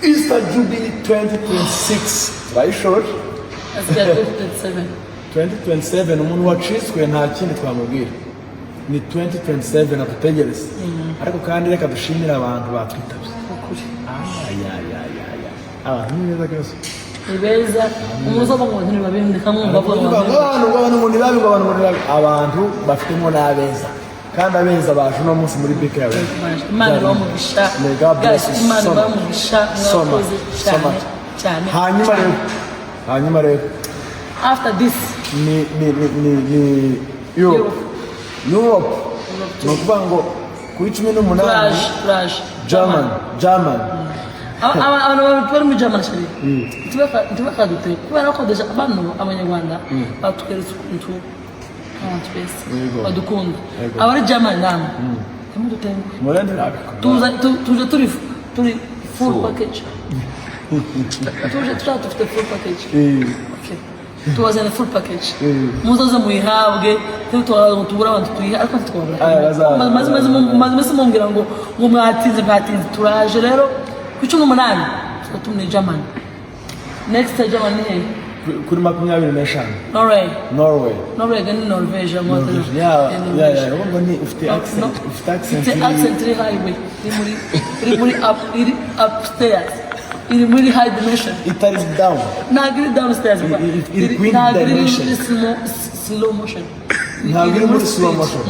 Easter Jubilee 2026 turayishoje. Asigaye 2027. 2027. Umuntu wacitswe nta kindi twamubwira, ni 2027, adutegereze. Ariko kandi reka dushimire abantu batwitabye. Ukuri. Ayayayaya, abantu ni beza rwose. Ni beza. Umuntu uzava ngo abantu ni babi, ndikamwumva avuga ngo ngo abantu ni babi. Abantu ngo abantu ngo ni babi, ngo abantu ngo ni babi. Abantu bafitemo n'abeza, kandi abeza baje uno munsi muri BK Arena. Imana ibahe umugisha. May God bless Guys, you Imana so ibahe much. umugisha. So Mwakoze much, so cyane much. cyane Hanyuma cyane. rero, hanyuma rero, After this, ni Europe. Europe, ni ukuvuga ngo kuri 18. Turaje, turaje. German, German. Abantu bari muri German, chéri, ntibakadute kubera ko déjà bano Abanyarwanda batweretse ukuntu abantu twese badukunda. Abari German namwe ntimudutenguhe. Murende nabikora. Tuza tuje turi full package, tuje turiya dufite full package. Okay. Tubazane full package, muzaze muyihabwe. Ntitwaza ngo tubure abantu tuyiha, ariko ntitwabura. Aya, bazaza. Maze iminsi mumbwira ngo mwatinze, mwatinze. Turaje rero ku 18, tuba turi muri Germany. Next Germany ni hehe? Kuri 25. Norway. Norway. Norway ni Norvege. Ya, ubwo ni ufite accent, ufite accent. Ufite accent iri highway, iri muri up, iri upstairs, iri muri high dimension. Itari down. Ntabwo iri downstairs. Iri ku yindi Ntabwo iri dimension. muri slow motion. Ntabwo iri muri slow speed. motion.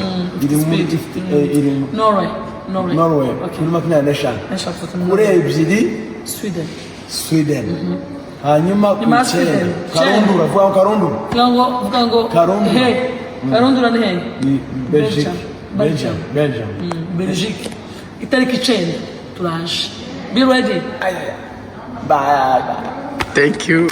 Iri muri speed. Iri Norway, Norway. Norway. Okay. Kuri 25. Eshatu. Kuri 2. Sweden. Sweden. Hanyuma ku Nyuma ya 9. Sweden. Karundura, vuga ngo karundura. Vuga ngo Karundura. He, Karundura ni he? Ni Belgique. Belgium. Belgium, Belgium. Belgique, itariki 9 turaje. Be ready. Bye bye. Thank you.